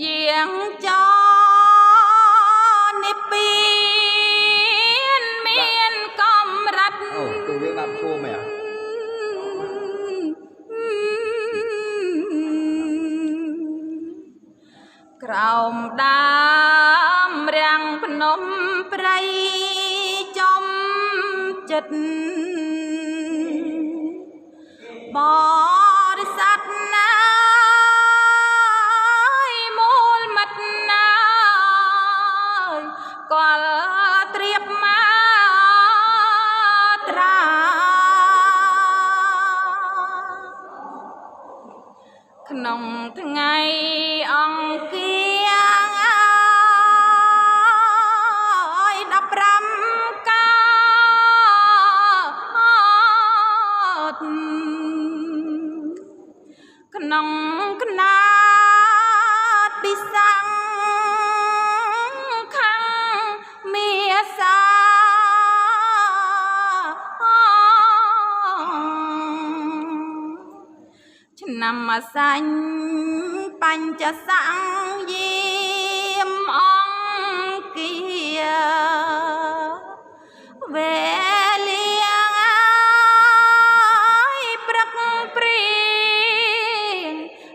យាងចនិព្វានមានកំរិត អូទូយើងដាក់ឈួមហ៎ ក្រោមដើមរាំងភ្នំព្រៃចំចិត្តបរិស័ទណាយមូលមិត្តណាយកលត្រៀបមកត្រាក្នុងថ្ងៃអង្គារ15កាតក្នុងកណាតពិសង្ខាំងមេសាឆ្នាំអសាញ់បញ្ចសង្យាមអង្គាវេលាអើយព្រឹកព្រៀង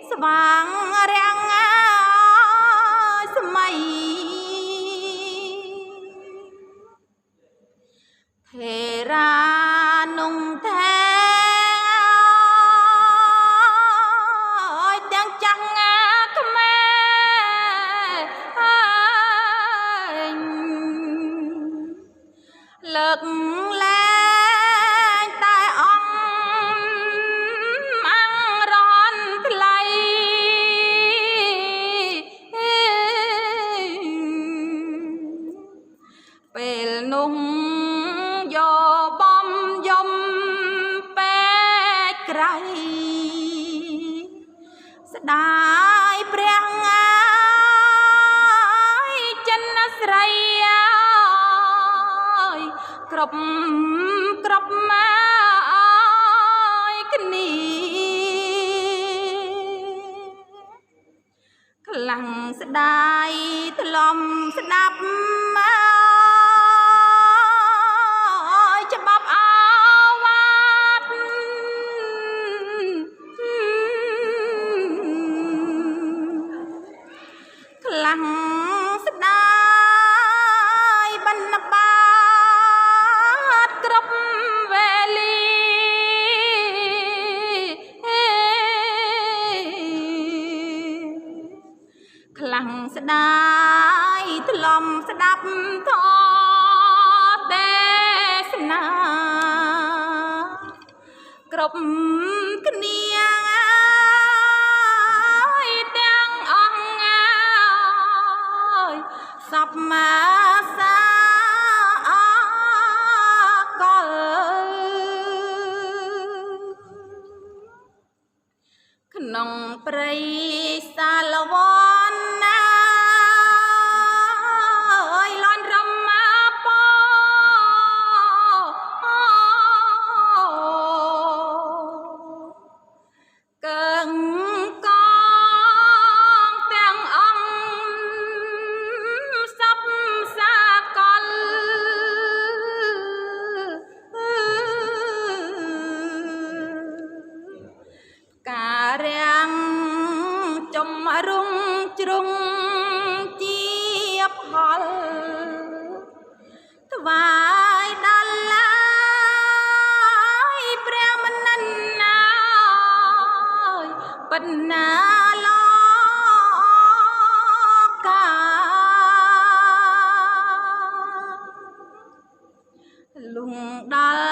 ស្វាងរាំងអើយសម័យថេរានុងថេអើយទាំងចាស់ងាក្មេងលើកលែងតែអង្គអង្គរនថ្លៃពេលនោះយកបំយំពេកក្រៃស្ដាយព្រះងាយចិនស្រីអើយគ្រប់គ្រប់មកអើយគ្នាខ្លាំងស្ដាយថ្លំស្ដាប់មកច្បាប់អាវ៉ាតខ្លាំងស្ដាយបណ្ណបាតគ្រប់វេលាខ្លាំងស្ដាយថ្លំស្ដាប់ធម៌ទេសនាគ្រប់គ្នាអើយទាំងអង្គអើយសពមាសាអកលក្នុងព្រៃសាលវណ្ណណាអើយលន់រំមាពកើងកងទាំងអង្គសពសាកលការាំងចំរុងជ្រុងជាផលថ្វាយដល់ឡាយព្រះមនិនណាយបណ្ណាលោកាលុងដល់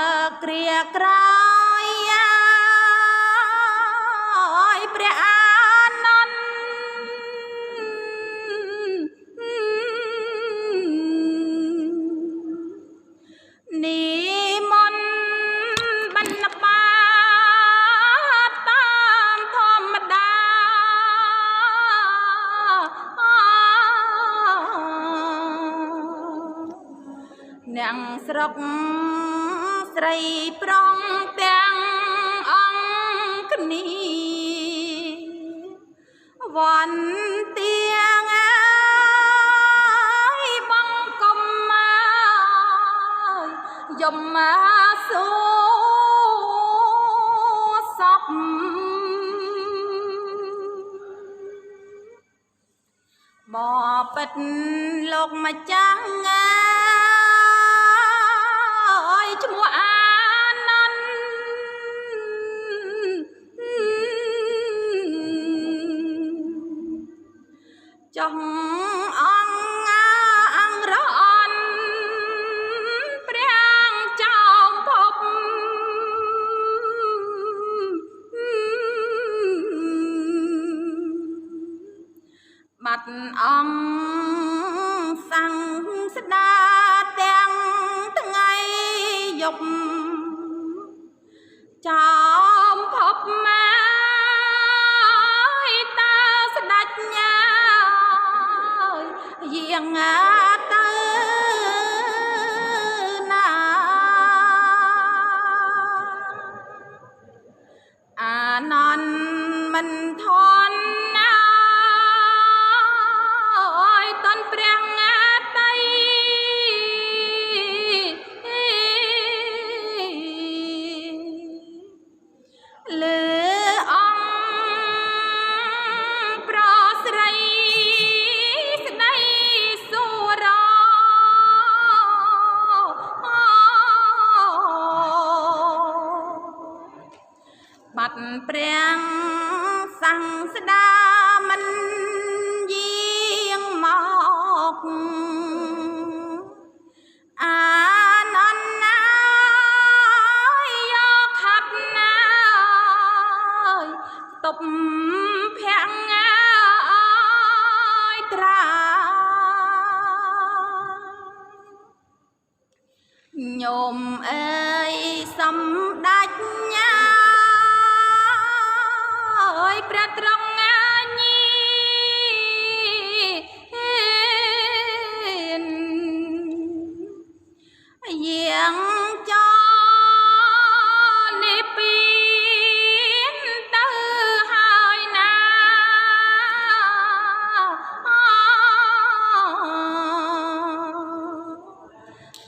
គ្រាក្រោយអើយព្រះអានន្ទនិមន្តបណ្ណបាតតាមធម្មតាអ្នកស្រុកស្រីប្រុងទាំងអង្គគ្នាវ វន្ទាងអើយបងកុំមកយំមកសួសពបបិទ្ធលោកម្ចាស់អើយឈ្មោះអានន្ទចង់អង្គអង្គរអន់ព្រះចោមភពបាត់អង្គសង្ស្ដាទាំងថ្ងៃយប់ចោមភពមកតើស្ដេចញ៉ាយាងទៅណាអានន្ទមិនធន់ណាយតនព្រះតៃលើអង្គប្រស្រីស្ដីសុរបាត់ព្រះសង្ស្ដាមិនយាងមកអានន្ទណាយកខាត់ណាយតបភੰអើយត្រាញោមអើយសំដេចញ៉ាយព្រះត្រង់ញីយាងចនិពីនទៅហើយណា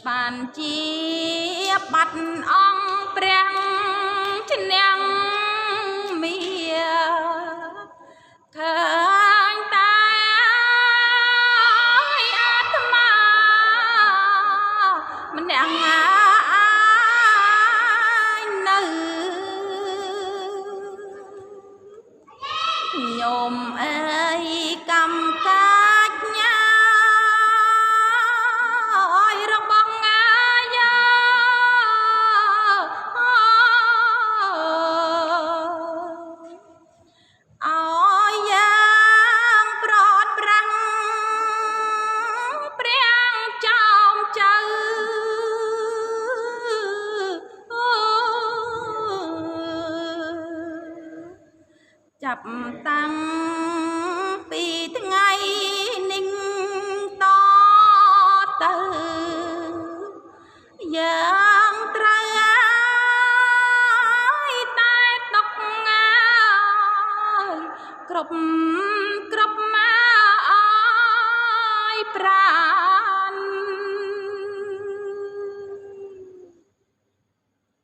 បានជាបាត់អង្គព្រះឈ្នះមាឃើញតែអាត្មាម្នាក់ឯងនៅញោមអើយកម្មកាចញ៉ាយរបស់អាយាអោយយ៉ាងប្រត់ប្រាំងព្រះចោមចៅចាប់តាំងពីថ្ងៃនេះតទៅយ៉ាងត្រូវឲ្យតែຕົកងាយគ្រប់គ្រប់មកឲ្យប្រា